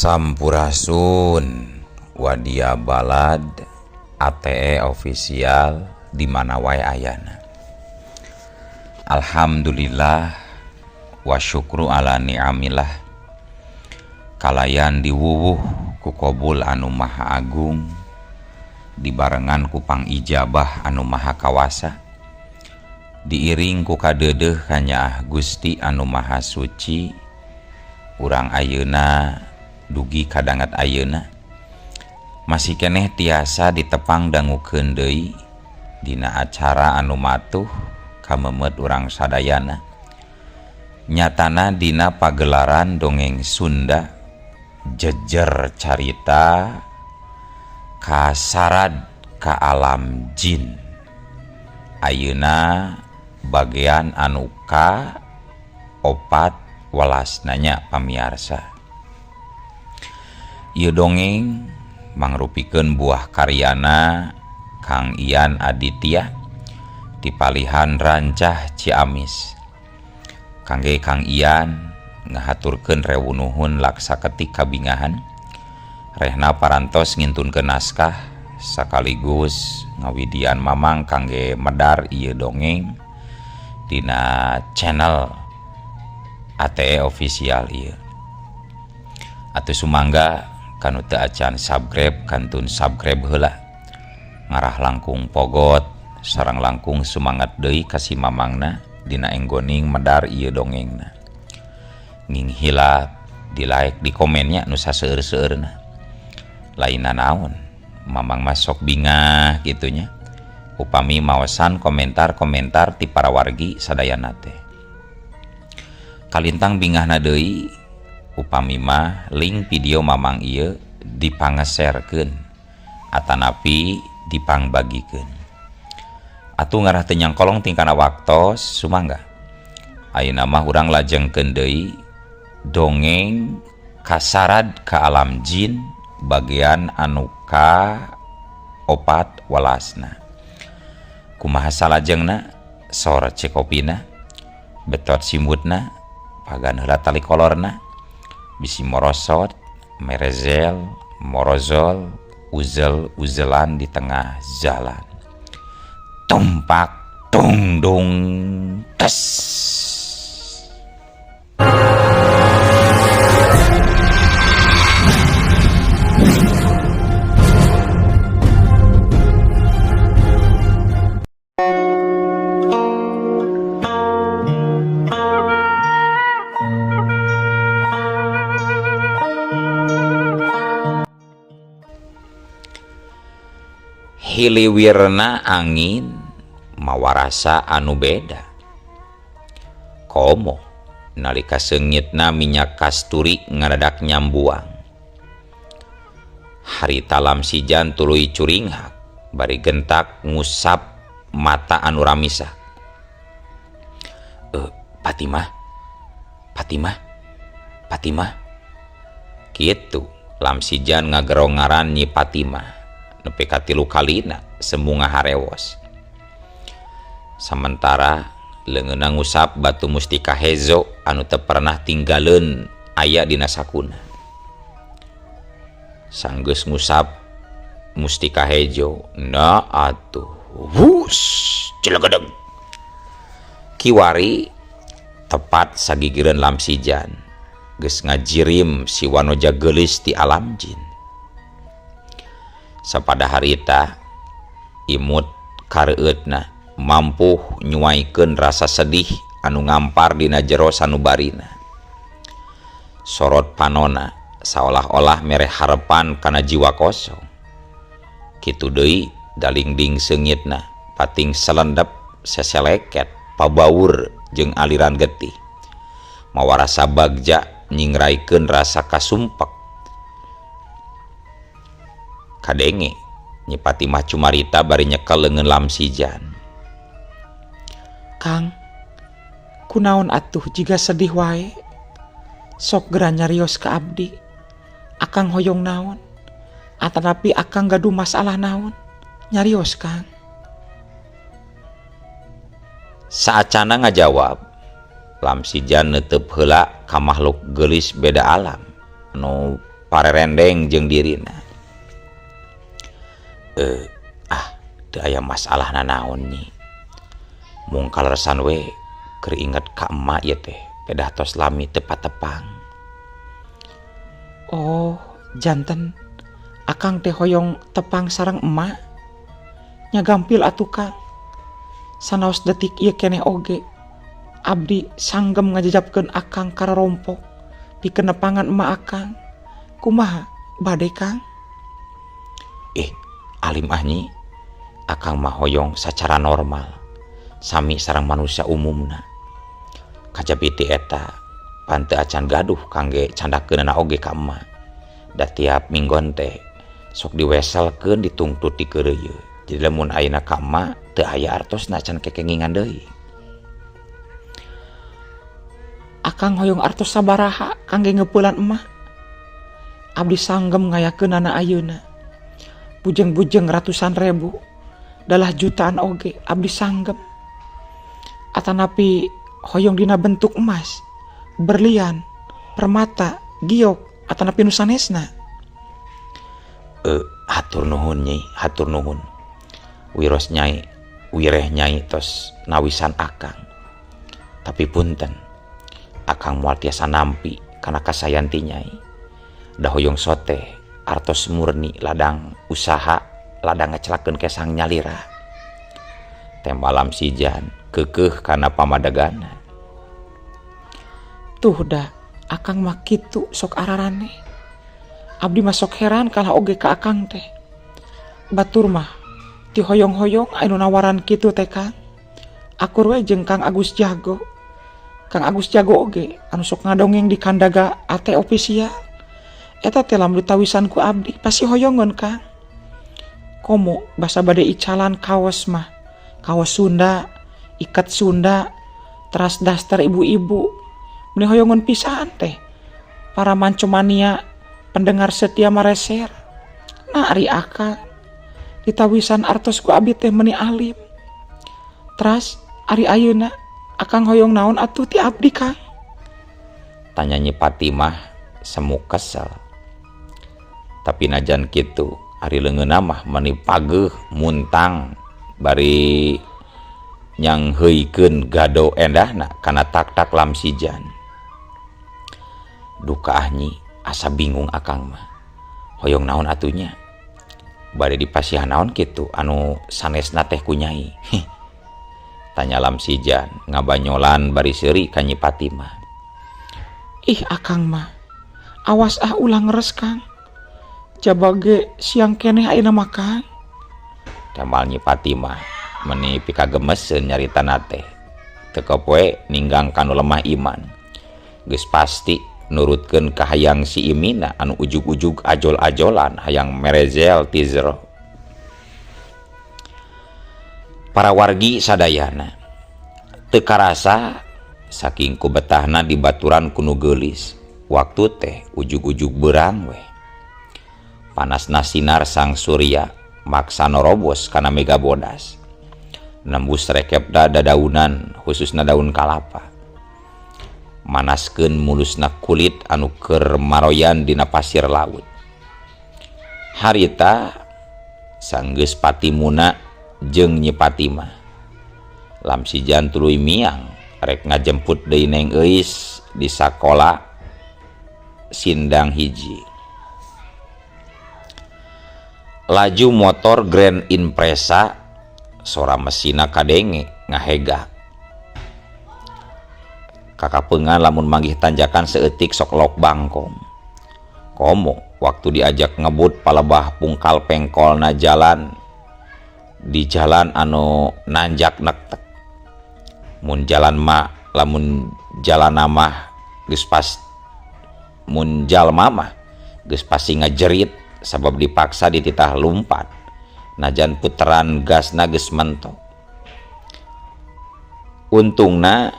Sampurasun Wadia Balad ATE official di mana wae ayana. Alhamdulillah wa syukru ala ni'amillah kalayan diwuwuh ku kobul anu maha agung dibarengan ku pangijabah anu maha kawasa diiring ku kadeudeuh kanyaah Gusti anu maha suci urang ayeuna dugi kadangat ayeuna masih keneh tiasa ditepang dangukeun deui dina acara anu matuh kamemet urang sadayana nyatana dina pagelaran dongeng Sunda jejer carita kasarad ka alam jin ayeuna bagian anu ka opat welas nanya pamiarsa. Ieu dongeng mangrupikeun buah karyana Kang Ian Aditya di palihan Rancah Ciamis. Kangge Kang Ian ngahaturkeun rewu nuhun laksa ketik kabingahan rehna parantos ngintunkeun naskah sakaligus ngawidian Mamang kangge medar ieu dongeng dina channel ATE official ieu. Atuh sumangga kanu teu acan subscribe kantun subscribe heula ngarah langkung pogot sareng langkung sumangat deui ka si Mamangna dina enggoning medar ieu dongengna. Nging hilap di like di komennya nu saseueur-seueurna. Lainna naon Mamang mah sok bingah kitu nya upami maosan komentar-komentar ti para wargi sadayana teh. Kalintang bingahna deui upami mah link video Mamang ieu dipangeserkeun atanapi dipangbagikeun. Atuh ngarah teu nyangkolong tingkana waktos sumangga. Ayeuna mah urang lajengkeun deui dongeng kasarad ka alam jin bagian anu ka opat welasna. Kumaha salajengna sor cekopina betot simbutna pagan heula tali kolorna bisi morosot merezel morozol uzel uzelan di tengah jalan tumpak tungdung tes. Hiliwirna angin mawarasa anu beda komo nalika seungitna minyak kasturi ngadadak nyambuang harita Lamsijan tuluy curinghak bari gentak ngusap mata anu ramisa. Fatimah Fatimah Fatimah kitu Lamsijan ngagero ngaran Nyi Fatimah nepi ka tilu kalina sembunga harewos. Sementara leungeunna ngusap batu mustika hezo anu teu pernah tinggaleun aya dina sakuna. Sanggeus ngusap mustika hejo na atuh wus cilegedeg. Kiwari tepat sagigireun Lamsijan geus ngajirim si wanoja geulis ti alam jin. Sapada harita imut kareueutna mampuh nyuaikeun rasa sedih anu ngampar dina jero sanubarina. Sorot panona saolah-olah mere harepan kana jiwa kosong. Kitu deui dalingding seungitna pating selendep seseleket pabaur jeung aliran getih. Mawa rasa bagja nyingraikeun rasa kasumpek. Kadenge Nyi Fatimah cumarita bari nyekel leungeun Lamsijan. Kang, kunaon atuh jiga sedih wae? Sok geura nyarios ka abdi. Akang hoyong naon? Atanapi akang gaduh masalah naon? Nyarios Kang. Saacana ngajawab, Lamsijan neuteup heula ka makhluk geulis beda alam anu Parerendeng jeung dirina. Eh, ah, teu aya masalah nanaon, Nyi. Mung kaleresan we keur inget ka emak ieu teh, pedah tos lami teu patepang. Oh, janten Akang teh hoyong tepang sareng emak. Nya gampil atuh, Kang. Sanaos detik ieu keneh oge abdi sanggem ngajajabkeun Akang kararompok pikeun nepangan emak Akang. Kumaha, bade, Kang? Ih, alim ah, Nyi. Akang mah hoyong sacara normal, sami sareng manusia umumna. Kajabi ti eta pan teu acan gaduh kangge candakeunana oge ka emak. Da tiap minggon teh sok diweselkeun, ditungtut, dikeureuyeun. Jadi lamun ayeuna ka emak teu aya artosna, can kekengingan deui. Akang hoyong artos sabaraha kangge ngeupelan emak? Abdi sanggem ngayakeunana ayeuna. Bujeng-bujeng ratusan ribu, dalah jutaan oge abdi sanggem. Atanapi hoyong dina bentuk emas, berlian, permata, giok, atanapi nu sanesna? Eh, hatur nuhun, Nyi, hatur nuhun. Wiros Nyai, wireh Nyai tos nawisan Akang. Tapi punten, Akang moal tiasa nampi kana kasayan ti Nyai. Da hoyong sote artos murni ladang usaha, ladang ngecelakeun kesang nyalira. Tembal Lamsijan keukeuh kana pamadegana. Tuh da, Akang mah kitu sok araraneh. Abdi mah sok heran kalah oge ka Akang teh. Batur mah ti hoyong-hoyong anu nawaran kitu teh, Kang. Akur we jeung Kang Agus Jago. Kang Agus Jago oge anu sok ngadongeng di Kandaga AT Official. Eta teh lamun ditawisan ku abdi pasti hoyongeun, Kang. Komo basa bade icalan kaos mah. Kaos Sunda, ikat Sunda, teras daster ibu-ibu. Meni hoyongeun pisan teh. Para mancomania pendengar setia mareser. Nah, ari Akang ditawisan artos ku abdi teh meni alim. Teras ari ayeuna Akang hoyong naon atuh ti abdi, Kang? Tanya Nyi Fatimah semu kesel. Tapi najan kitu, ari leungeunna mah meni pageuh muntang bari nyangheuikeun gado endahna kana tak-tak Lamsijan. Duka ah, Nyi, asa bingung Akang mah. Hoyong naon atuh nya? Bade dipasihan naon kitu anu sanesna teh ku Nyai? Tanya Lamsijan ngabanyolan bari seuri ka Nyi Fatimah. Ih, Akang mah. Awas ah, ulah ngeres, Kang. Jaba ge siang keneh ayeuna mah, Kang. Tembal Nyi Fatimah meni pikagemeseun nyaritana teh. Teu poe ninggang kanu lemah iman. Geus pasti nurutkeun kahayang si Imina anu ujug-ujug ajol-ajolan hayang merezel ti jero. Para wargi sadayana, teu karasa saking kubetahna di baturan ku nu geulis. Waktu teh ujug-ujug beurang weh. Panasna sinar sang surya maksa norobos kana mega bodas. Nembus rekepna dadaunan, khususna daun kalapa. Manaskeun mulusna kulit anu keur maroyan dina pasir laut. Harita sanggeus patimuna jeung Nyi Fatimah. Lamsijan tuluy miang rek ngajemput deui Neng Euis di sakola Sindang Hiji. Laju motor Grand Impreza, sora mesina kadenge ngahega. Kakapeungan lamun manggih tanjakan saeutik sok lok bangkong. Komo waktu diajak ngebut palebah pungkal pengkolna jalan di jalan anu nanjak nektek. Mun jalan mah, lamun jalan mah geus pas, mun jalma mah geus pasti ngajerit sabab dipaksa dititah lumpat najan puteran gasna geus mentok. Untungna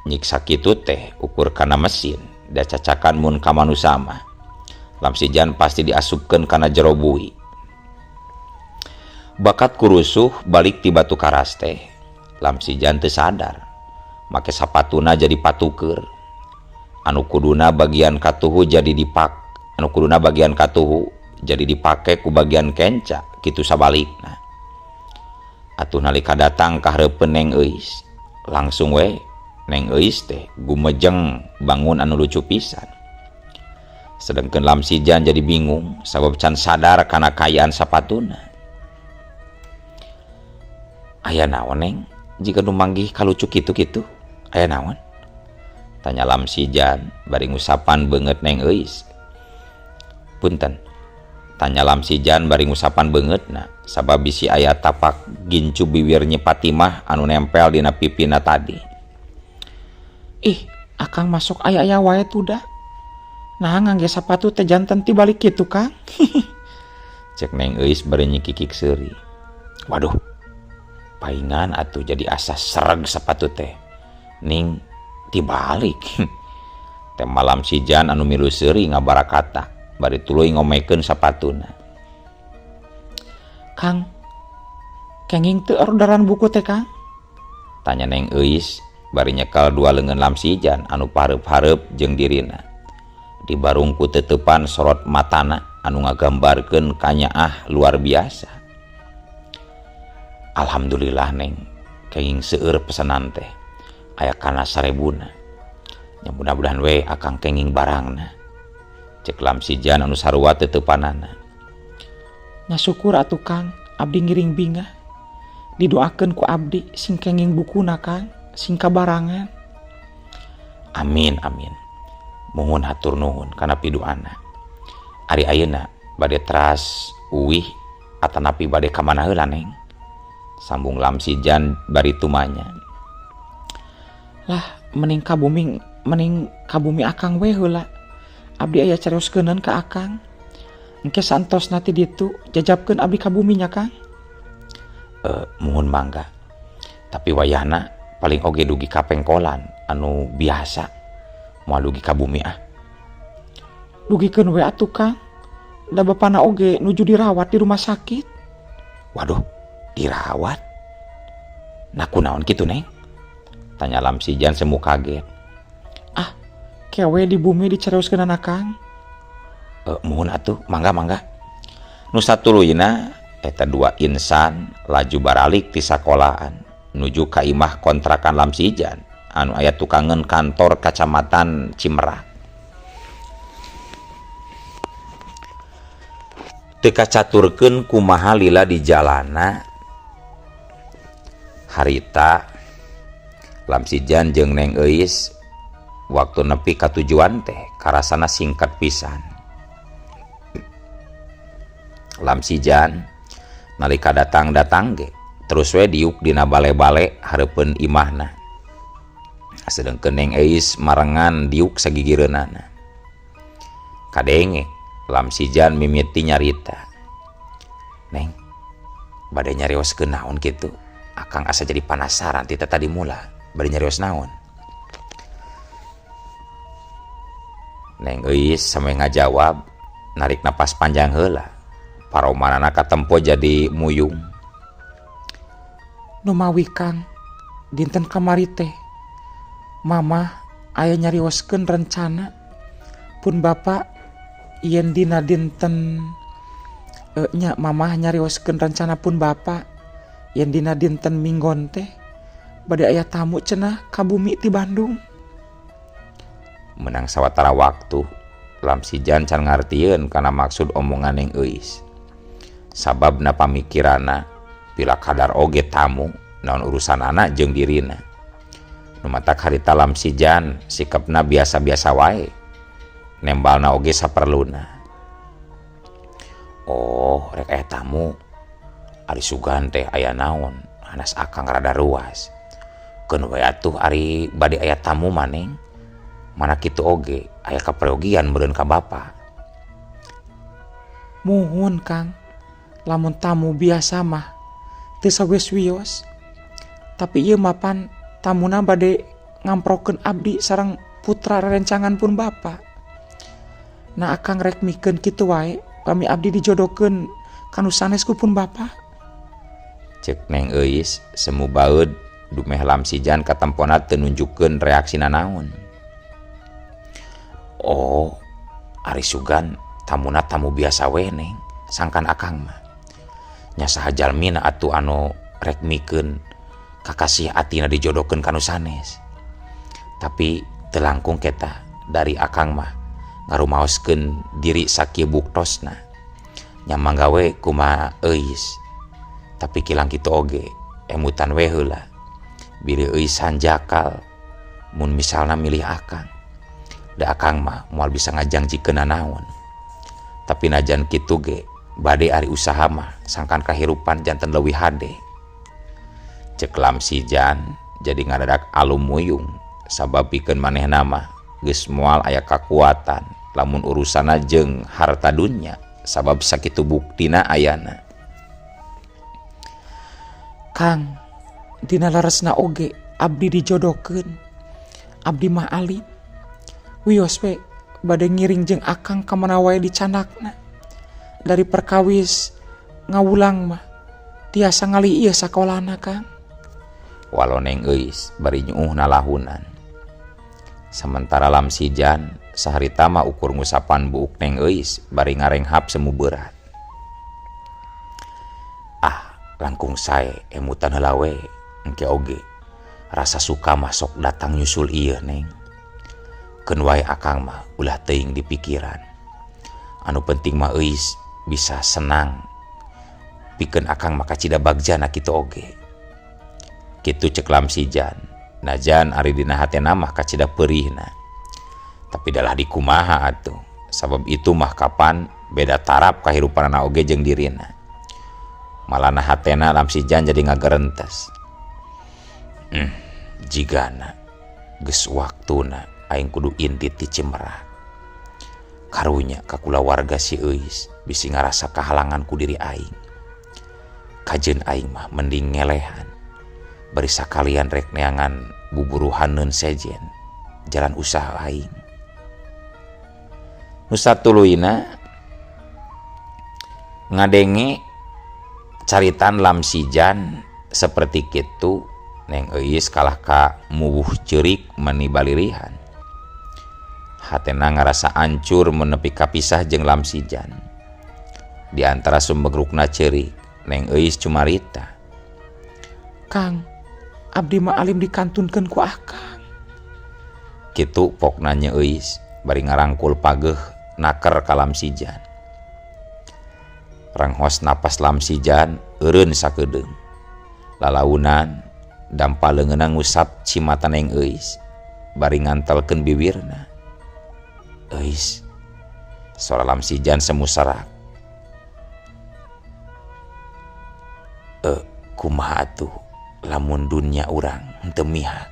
nyiksa kitu teh ukur kana mesin, da cacakan mun ka manusa mah Lamsijan pasti diasupkeun kana jero bui. Bakat kurusuh balik ti Batu Karas teh, Lamsijan teu sadar make sapatuna jadi patuker. Anu kuduna bagian katuhu jadi dipak. Anu kuduna bagian katuhu jadi dipake ku bagian kenca kitu sabalikna. Atuh nalika datang ka hareupeun Neng Euis, langsung we Neng Euis teh gumejeng bangun anu lucu pisan. Sedengkeun Lamsijan jadi bingung sabab can sadar kana kaayaan sapatuna. Aya naon, Neng? Jiga nu manggih kalucu kitu-kitu, aya naon? Tanya Lamsijan bari ngusapan beungeut Neng Euis. Punten. Tanya Lamsijan bari ngusapan beungeutna sabab bisi aya tapak gincu biwir Nyi Fatimah anu nempel dina pipina tadi. Ih, Akang masuk aya-aya wae tuh dah. Nah, ngangge sapatu teh janten tibalik kitu, Kang. Cek Neng Euis bari nyikikik seuri. Waduh, paingan atuh jadi asa sereg sapatu teh. Ning tibalik. Teh Lamsijan anu milu seuri ngabarakata bari tuluy ngomekeun sapatuna. Kang, kenging teu orderan buku teh, Kang? Tanya Neng Euis bari nyekel dua leungeun Lamsijan anu pareup-hareup jeung dirina. Dibarung ku teuteupan sorot matana anu ngagambarkeun kanyaah luar biasa. Alhamdulillah, Neng, kenging seueur pesanan teh. Aya kana sarebuna. Nya, mudah-mudahan we Akang kenging barangna. Cek Lamsijan anu sarua teuteupanana. Nya syukur atuh, Kang, abdi ngiring bingah. Didoakeun ku abdi sing kenging bukuna, Kang, sing kabarangan. Amin, amin. Muhun, hatur nuhun kana piduana. Ari ayeuna bade teras uwih atanapi bade ka mana heula, Neng? Sambung Lamsijan bari tumanya. Lah, mending ka bumi Akang we heula. Abdi aya carioskeunana ka Akang. Engke saentosna ti ditu jajabkeun abdi ka buminya, Kang. Muhun, mangga. Tapi wayahna paling oge dugi ka pengkolan anu biasa. Moal dugi ka bumi ah. Dugikeun we atuh, Kang. Da bapana oge nuju dirawat di rumah sakit. Waduh, dirawat? Nah, kunaon kitu, Neng? Tanya Lamsijan semu kaget. Ah, ke we di bumi dicarioskeunana, Kang. Muhun atuh, mangga, mangga. Nu satuluyna eta dua insan laju baralik ti sakolahan nuju ka imah kontrakan Lamsijan anu aya tukangeun kantor Kacamatan Cimerak. Teu kacaturkeun kumaha lila di jalana harita Lamsijan jeung Neng Euis waktu nepi ka tujuan teh karasana singkat pisan. Lamsijan nalika datang-datang ge terus we diuk dina bale-bale hareupeun imahna. Sedengkeun Neng Euis marengan diuk sagigireunana. Kadenge Lamsijan mimiti nyarita. Neng, bade nyarioskeun naon kitu? Akang asa jadi panasaran ti tadi mula. Bade nyarios naon? Neng Euis sampe ngajawab narik napas panjang heula. Paromanana katempo jadi muyung. Numawi, Kang, dinten kamari teh Mama aya nyarioskeun rencana pun Bapak yen dina dinten nya Mamah nyarioskeun rencana pun Bapak yen dina dinten Minggon teh bade aya tamu cenah ka bumi ti Bandung. Menang sawatara waktu Lamsijan can ngartieun kana maksud omongan Neng Euis. Sababna pamikiranna pila kadar oge tamu naon urusanana jeung dirina. Nu matak harita Lamsijan sikapna biasa-biasa wae. Nembalna oge saperluna. Oh, rek aya tamu. Ari sugan teh aya naon? Hanas Akang rada ruas. Keun we atuh ari bade aya tamu maneng. Mana kitu oge aya kaperyogian meureun ka bapa. Muhun, Kang, lamun tamu biasa mah teu sawis wios. Tapi ieu mah pan tamuna bade ngamprokeun abdi sareng putra rerencangan pun Bapa. Nah, Akang rek mikeun kitu wae kami abdi dijodohkeun kanu sanes ku pun Bapa. Cek Neng Euis semu baeud dumeh Lamsijan katempona teu nunjukkeun reaksi nanaon. Oh, ari sugan Tamuna tamu biasa we Neng, sangkan akang mah. Nya saha jalmina atuh anu rek mikeun kakasih atina dijodohkeun ka nu sanes. Tapi teu langkung keta dari akang mah ngarumaoskeun diri sakieu buktosna. Nya mangga we kumaha euis. Tapi kilang kitu oge emutan we heula. Bilih euis hanjakal mun misalna milih akang. Da akang mah moal bisa ngajangjikeun nanaon. Tapi najan kitu ge bade ari usaha mah sangkan kahirupan janten leuwih hade. Cek Lamsijan jadi ngadadak alum muyung sabab pikeun manehna mah geus moal aya kakuatan lamun urusanna jeung harta dunya sabab sakitu buktina ayana. Kang, dina leresna oge abdi dijodohkeun. Abdi mah alim. Wios we bade ngiring jeung akang ka mana wae dicandakna. Dari perkawis ngawulang mah tiasa ngali ieu sakolana, Kang. Walau Neng Euis bari nyuuh nalahunan. Sementara Lamsijan saharita mah ukur ngusapan buuk Neng Euis bari ngarenghap semu berat. Ah, langkung sae emutan heula we engke oge. Rasa suka mah sok datang nyusul ieu, Neng. Keun wae akang mah ulah teuing di pikiran. Anu penting mah Euis bisa senang. Pikeun akang mah kacida bagjana kitu oge. Kitu cek Lamsijan. Najan ari dina hatena mah kacida peurihna. Tapi dalah dikumaha atuh. Sabab itu mah kapan beda taraf kahirupanana oge jeung dirina. Malana hatena Lamsijan jadi ngagerentes. Jigana geus waktuna aing kudu indit ti Cimerak. Karunya ka kulawarga si Euis bisi ngarasa kahalangan ku diri aing. Kajeun aing mah mending ngelehan. Bari sakalian rek neangan buburuhaneun sejen jalan usaha aing. Nu satuluyna ngadenge caritan Lamsijan seperti kitu Neng Euis kalah ka muwuh ceurik meni balirihan. Hatena ngarasa ancur menepi kapisah jeung Lamsijan. Di antara sumegrukna ceurik Neng Euis cumarita. Kang, abdi mah alim dikantunkeun ku akang. Kitu pokna Nye Euis bari ngarangkul pageuh naker ka Lamsijan. Renghos napas Lamsijan eureun sakedeung. Lalaunan dampa leungeunna ngusap cimata Neng Euis bari ngantelkeun bibirna. Euis, sora Lamsijan semu serak. Kumaha atuh lamun dunya urang henteu mihak.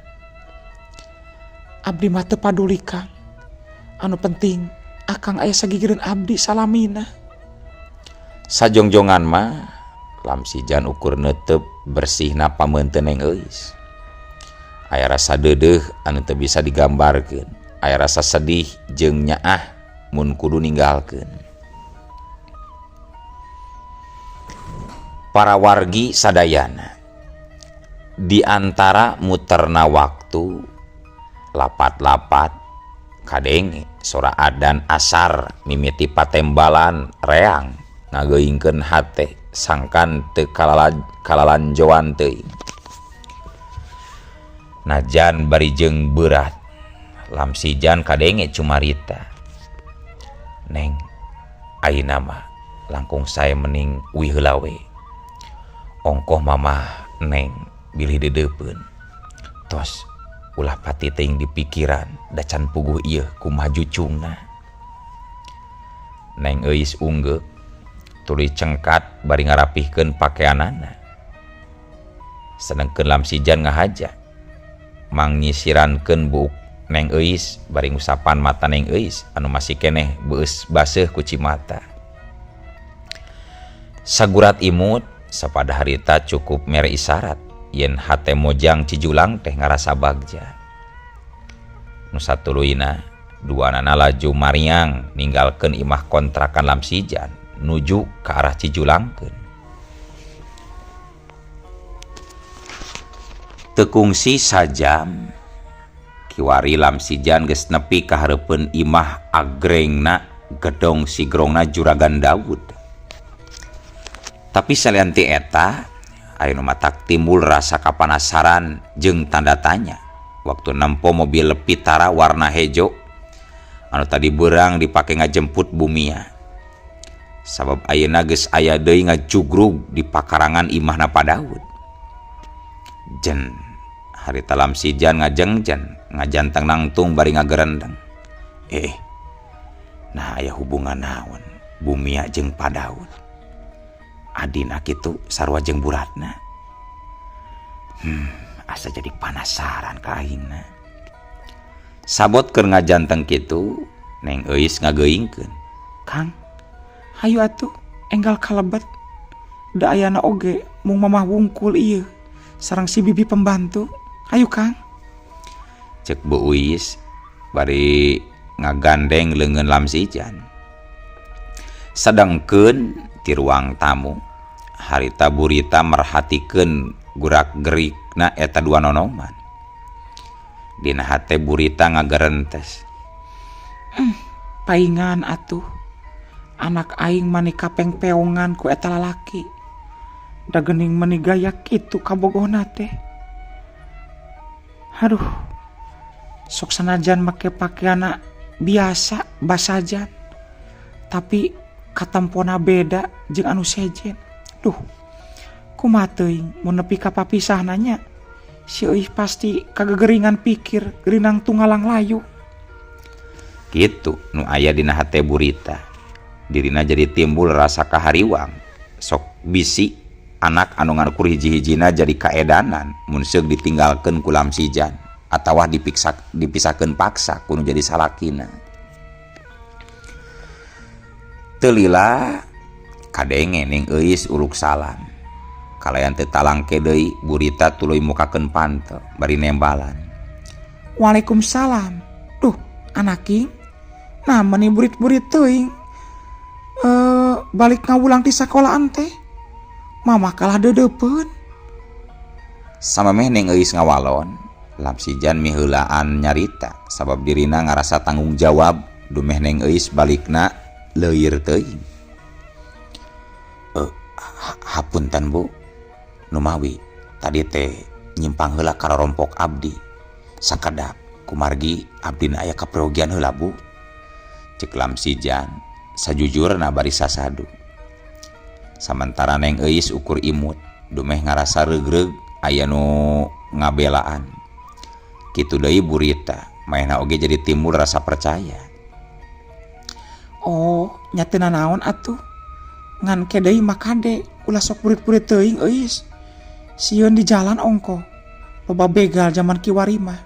Abdi mah teu paduli, Kang. Anu penting akang aya sagigireun abdi salamina. Sajongjongan mah Lamsijan ukur neuteup bersihna pameunteun Neng Euis. Aya rasa deudeuh anu teu bisa digambarkeun. Aya rasa sedih jeung nyaah mun kudu ninggalkeun. Para wargi sadayana di antara muterna waktu lapat-lapat kadenge sora adan asar mimiti patembalan reang ngageuingkeun hate sangkan teu kalalanjoan teuing. Najan bari jeung beurat Lamsijan kadenge cumarita. Neng, ayeuna mah langkung sae mending uih heula we. Ongkoh mamah Neng bilih deudeupeun. Tos ulah pati teuing di pikiran da can puguh ieu kumaha jucungna. Neng Euis unggeuk tuluy cengkat bari ngarapihkeun pakeanana. Sedengkeun Lamsijan ngahaja mangnyisirankeun buuk Neng Euis bari ngusapan mata Neng Euis anu masih keneh beueus baseuh ku cimata. Sagurat imut sapada harita cukup mere isarat yen hate mojang Cijulang teh ngarasa bagja. Nu satuluyna duanana laju mariang ninggalkeun imah kontrakan Lamsijan nuju ka arah Cijulangkeun. Teu kungsi sajam kiwari Lamsijan geus nepi ka hareupeun imah agrengna Gedong sigrongna Juragan Daud. Tapi salian ti eta aya nu matak timbul rasa kapanasaran jeung tanda tanya waktu nempo mobil Vitara warna hejo anu tadi beurang dipake ngajemput Bu Mia. Sabab ayeuna geus aya deui ngajugrug di pakarangan imahna Pa Daud. Jen harita Lamsijan ngajengjen ngajanteng nangtung bari ngagerendeng. Nah aya hubungan naon Bu Mia jeung Pa Daud? Adina kitu sarua jeung Bu Ratna. Asa jadi panasaran ka aingna. Sabot keur ngajanteng kitu, Neng Euis ngageuingkeun. Kang, hayu atuh enggal kalebet. Da ayana oge mung mamah wungkul ieu sareng si bibi pembantu. Hayu Kang. Cek Bu Uis bari ngagandeng leungeun Lamsijan. Sedangkeun di ruang tamu harita Burita merhatikeun gurak-gerikna eta dua nonoman. Dina hate Burita ngagerentes. Paingan atuh. Anak aing mani kapeng-peongan ku eta lalaki. Da geuning meuni gaya kitu kabogohna teh. Aduh. Sok sanajan make pakaianna biasa basajan. Tapi katampona beda jeung anu sejen. Duh. Kumaha teuing mun nepi ka papisahna nya. Si euih pasti kagegeringan pikir gerinang tungalang layu. Kitu nu aya dina hate Burita. Dirina jadi timbul rasa kahariwang. Sok bisi anak anu nganukur hiji-hijina jadi kaedanan mun seug ditinggalkeun ku Lamsijan atawa dipisahkeun paksa ku nu jadi salakina. Teu lila kadenge Ning Euis uluk salam. Kalayan teu talangke deui Burita tuluy mukakeun panto bari nembalan. Waalaikumsalam. Duh, anaking. Nah, meni burit-burit teuing. Balik ngawulang ti sakolaan teh. Mama kalah deudeupeun. Samemeh Ning Euis ngawalon, Lamsijan miheulaan nyarita sabab dirina ngarasa tanggung jawab dumeh Neng Euis balikna leuir teuing. Hapunten Bu, numawi tadi teh nyimpang heula ka rorompok abdi. Sakedap kumargi abdina aya kaprogian heula Bu. Cek Lamsijan sajujurna bari sasadu. Samentara Neng Euis ukur imut dumeh ngarasa regreg aya nu ngabelaan. Kitu deui Burita, maehna oge jadi timbul rasa percaya. Oh, nya teu nanaon atuh. Ngan ke deui mah kade, ulah sok burit-burit teuing euis. Sieun di jalan ongko. Loba begal zaman kiwari mah.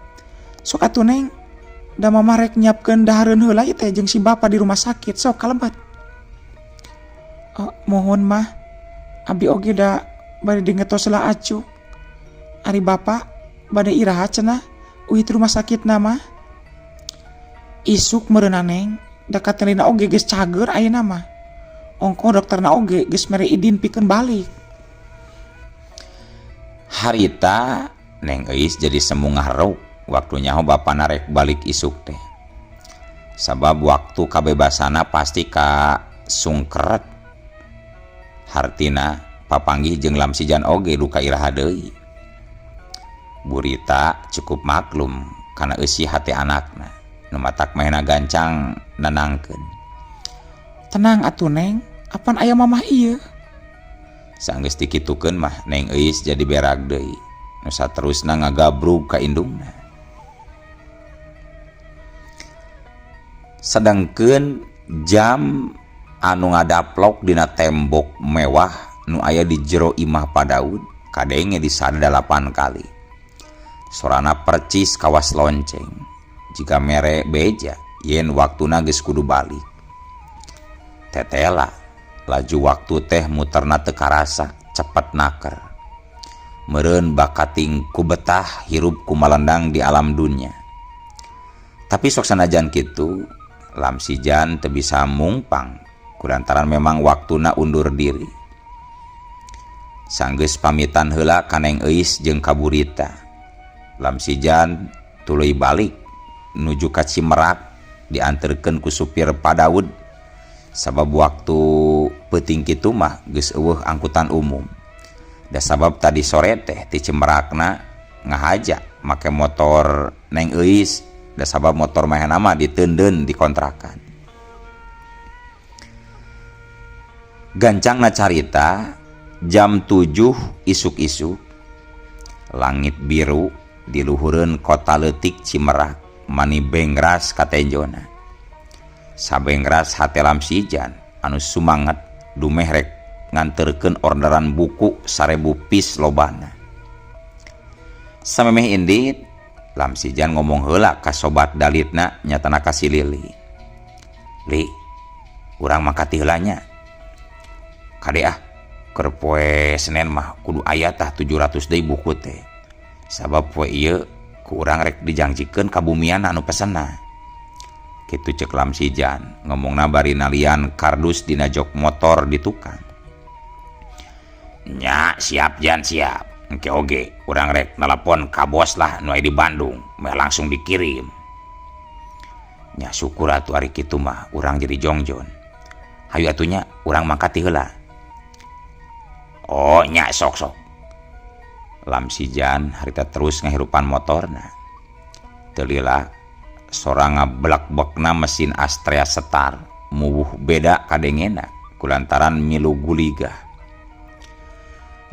Sok atuh Neng, da mama rek nyiapkeun dahareun heula ieu teh jeung si bapa di rumah sakit, sok kalebet. Mohon mah, abi oge da bade dingetos heula acu. Ari bapa bade iraha cenah uih ti rumah sakit na mah. Isuk meureunna Neng, da katelina oge geus cager ayeuna mah. Ongko dokterna oge geus mere idin pikeun balik. Harita Neng Euis jadi semu ngahareup waktu nyaho bapana rek balik isuk teh. Sabab waktu kabebasana pasti ka sungkeret. Hartina papanggih jeung Lamsijan oge duka iraha deui. Burita cukup maklum kana eusi hate anakna. Nu matak mahena gancang nenangkeun. Tenang atuh Neng, apan aya mamah ieu? Sanggeus dikitukeun mah Neng Euis jadi berak deui. Nu saterusna ngagabrug ka indungna. Sedangkeun jam anu ngadaplok dina tembok mewah nu aya di jero imah Pa Daud kadenge disada 8 kali. Sorana percis kawas lonceng. Jika mere beja yen waktuna geus kudu balik. Tetela laju waktu teh muterna teu karasa cepet naker. Meureun bakating ku betah hirup ku malendang di alam dunya. Tapi sok sanajan kitu Lamsijan teu bisa mungpang kulantaran memang waktuna undur diri. Sanggeus pamitan heula ka Neng Euis jeung ka Burita. Lamsijan tuluy balik nuju ka Cimerak dianterkeun ku supir Pa Daud Sabab waktu peuting kitu mah geus eueuh angkutan umum. Da sabab tadi sore teh ti Cimerakna ngahaja make motor Neng Euis, da sabab motor manehna mah diteundeun di kontrakan. Gancangna carita jam 7 isuk-isuk langit biru di luhureun kota leutik Cimerak mani bengras katenjona. Sabengras hate Lamsijan anu sumanget dumeh rek nganterkeun orderan buku 1000 piece lobana. Samemeh indit Lamsijan ngomong heula ka sobat dalitna nyatana ka si Lili. Li, urang mah kati heula nya. Kade ah, keur poe Senin mah kudu aya tah 700 deui buku teh. Sabab poe ieu ku urang rek dijangjikeun ka bumiana anu pesenna. Kitu ceuk Lamsijan ngomongna bari nalian kardus dina jok motor di tukang. Nya siap Jan siap. Engke oge urang rek nelpon ka bos lah nu aya di Bandung, meh langsung dikirim. Nya syukur atuh ari kitu mah urang jadi jongjon. Hayu atuh nya urang mangkat ti heula. Oh nya sok-sok. Lamsijan harita terus ngahirupan motorna. Teu lila sora ngablek-blekna mesin Astrea Setar muwuh beda kadengena kulantaran milu guligah.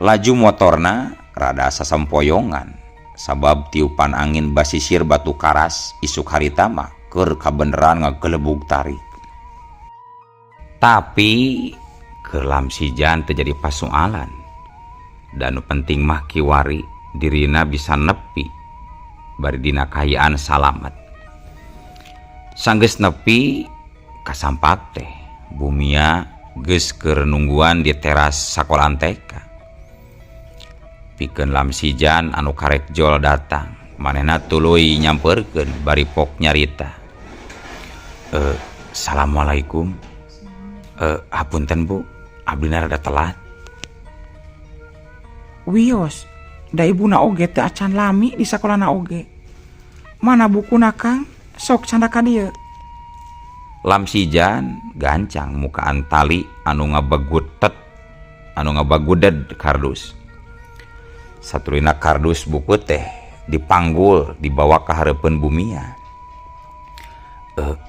Laju motorna rada sasampoyongan sabab tiupan angin basisir batu karas isuk harita mah keur kabeneran ngagelebug tarik. Tapi keur Lamsijan teu jadi pasualan. Dan nu penting mah kiwari dirina bisa nepi bari dina kahayaan salamet. Sanggeus nepi kasampak teh bumia geus keur nungguan di teras sakolaan TK. Pikeun Lamsijan anu karek jol datang, manehna tuluy nyamperkeun bari pok nyarita. Assalamualaikum. Hapunten Bu, abdina rada telat. Wios, da ibuna oge teu acan lami di sakolana oge. Mana bukuna Kang? Sok candak ka dieu. Lamsijan gancang mukaan tali anu ngabagutet, anu ngabaguded kardus. Satuluyna kardus buku teh dipanggul dibawa ka hareupeun bumia.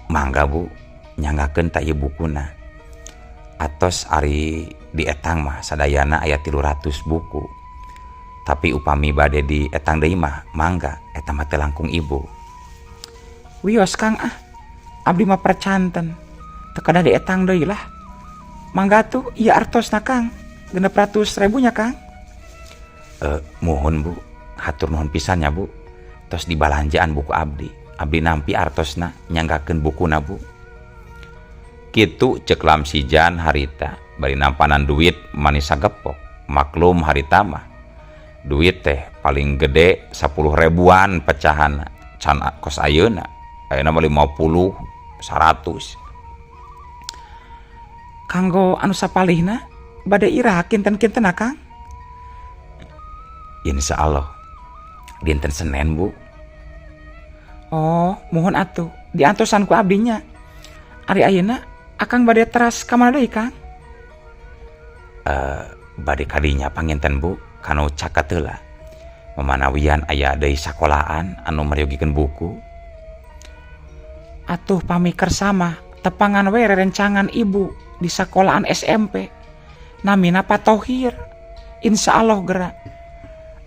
Mangga Bu, nyanggakeun ta ieu bukuna. Atos ari di etang mah sadayana aya 300 buku. Tapi upami bade di etang deui mah mangga eta mah teu langkung ibu. Wios Kang ah, abdi mah percanten. Teu kada di etang deui lah. Mangga tuh ieu artosna Kang, 600.000 nya Kang. Muhun Bu, hatur nuhun pisan nya Bu. Tos dibalanjaan buku abdi. Abdi nampi artosna nyanggakeun bukuna Bu. Kitu ceuk Lamsijan harita bari nampanan duit manis sagepok. Maklum harita mah duit teh paling gede 10 ribuan pecahan can kos ayeuna. Ayeuna mah 50, 100. Kanggo anu sapalihna bade iraha kinten-kinten Kang? Insya Allah dinten Senin Bu. Oh, mohon atuh diantosan ku abdinya. Ari ayeuna akang bade teras ka mana deui Kang? Bade kadinya panginten Bu, kanu caket heula. Mamanawian aya deui sakolaan anu meryogikeun buku. Atuh pami kersama tepangan we rerencangan ibu di sakolaan SMP. Namina Pak Tohir. Insya Allah gerak.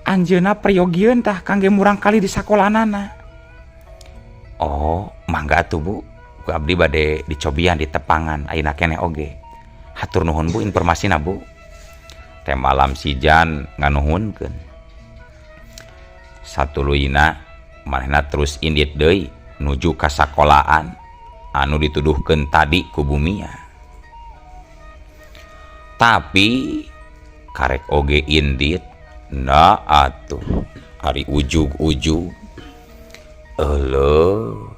Anjeunna priyogieun tah kangge murang kali di sakolaanana. Oh, mangga atuh Bu. Ku abdi bade dicobian di tepangan ayeuna keneh oge. Hatur nuhun Bu informasina Bu. Teh malam sijan nganuhunkeun. Satuluyna manehna terus indit deui nuju ka sakolaan anu dituduhkeun tadi ku bumia. Tapi karek oge indit na atuh ari ujug-ujug euleuh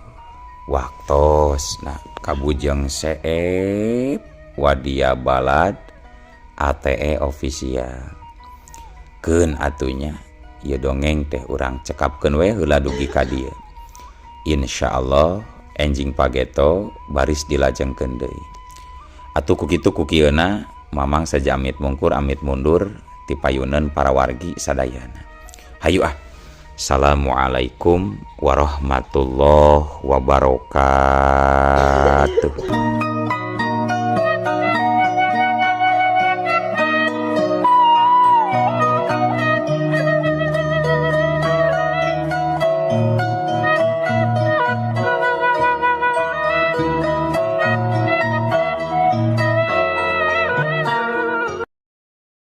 waktosna kabujeng seep wadia balad ATE official. Keun atunya ieu dongeng teh urang cekapkeun we heula dugi ka dieu. Insyaallah enjing pageto baris dilajengkeun deui. Atuh ku kitu ku kieuna Mamang saja amit mungkur amit mundur ti payuneun para wargi sadayana. Hayu ah. Assalamualaikum warahmatullahi wabarakatuh.